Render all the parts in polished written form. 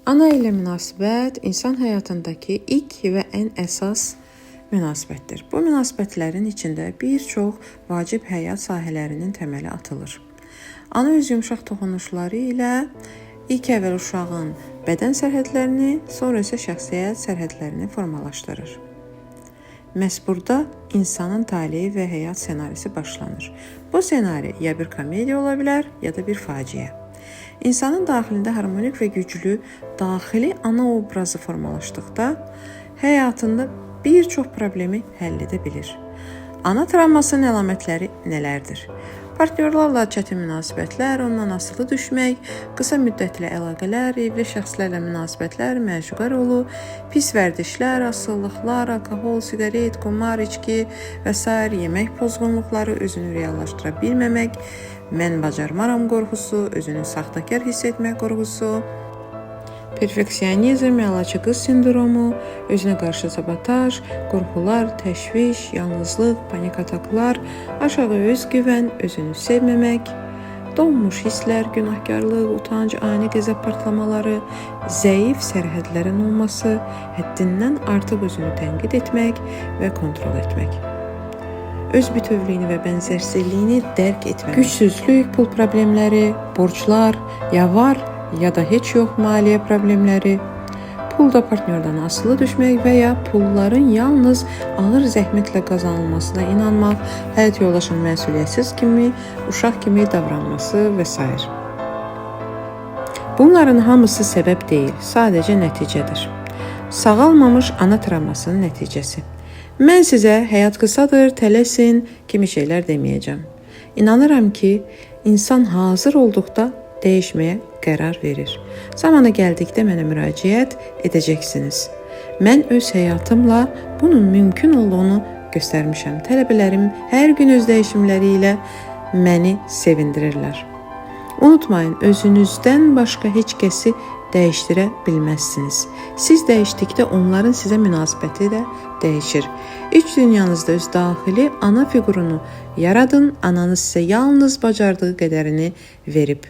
Ana ilə münasibət insan həyatındakı ilk və ən əsas münasibətdir. Bu münasibətlərin içində bir çox vacib həyat sahələrinin təməli atılır. Ana öz yumşaq toxunuşları ilə ilk əvvəl uşağın bədən sərhədlərini, sonra isə şəxsiyyət sərhədlərini formalaşdırır. Məhz burada insanın taleyi və həyat ssenarisi başlanır. Bu ssenari ya bir komediya ola bilər, ya da bir faciə. İnsanın daxilində harmonik və güclü daxili ana obrazı formalaşdıqda həyatında bir çox problemi həll edə bilir. Ana travmasının əlamətləri nələrdir? Partnyorlarla çətin münasibətlər, ondan asılı düşmək, qısa müddətli əlaqələr, evli şəxslərlə münasibətlər, məşuqa rolu, pis vərdişlər, asılılıqlar, alkoqol, siqaret, qumar, içki və sair, yemək pozğunluqları, özünü reallaşdıra bilməmək, mən bacarmaram qorxusu, özünü saxtakar hiss etmək qorxusu, perfeksionizm, əlaçı qız sindromu, özünə qarşı sabotaj, qorxular, təşviş, yalnızlıq, panik ataklar, aşağı özgüvən, özünü sevməmək, donmuş hisslər, günahkarlıq, utanc, ani qəzəb partlamaları, zəif sərhədlərin olması, həddindən artıq özünü tənqid etmək və kontrol etmək. Öz bütövlüyünü və bənzərsizliyini dərk etməmək, gücsüzlük, pul problemləri, borclar, ya var, ya da heç yox maliyyə problemləri, pulda partnyordan asılı düşmək və ya pulların yalnız ağır zəhmətlə qazanılmasına inanmaq, həyat yoldaşının məsuliyyətsiz kimi, uşaq kimi davranması və s. Bunların hamısı səbəb deyil, sadəcə nəticədir. Sağalmamış ana travmasının nəticəsi. Mən sizə həyat qısadır, tələsin kimi şeylər deməyəcəm. İnanıram ki, insan hazır olduqda dəyişməyə qərar verir. Zamanı gəldikdə mənə müraciət edəcəksiniz. Mən öz həyatımla bunun mümkün olduğunu göstərmişəm. Tələbələrim hər gün öz dəyişimləri ilə məni sevindirirlər. Unutmayın, özünüzdən başqa heç kəsi dəyişdirə bilməzsiniz. Siz dəyişdikdə onların sizə münasibəti də dəyişir. İç dünyanızda öz daxili ana fiqurunu yaradın. Ananız sizə yalnız bacardığı qədərini verib.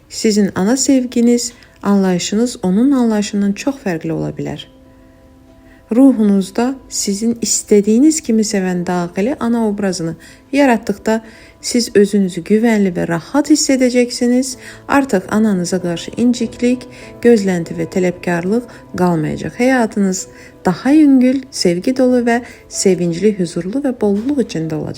Sizin ana sevginiz, anlayışınız onun anlayışından çox fərqli ola bilər. Ruhunuzda sizin istədiyiniz kimi sevən daxili ana obrazını yaratdıqda siz özünüzü güvənli və rahat hiss edəcəksiniz. Artıq ananıza qarşı inciklik, gözlənti və tələbkarlıq qalmayacaq. Həyatınız daha yüngül, sevgi dolu və sevincli, huzurlu və bolluq içində olacaq.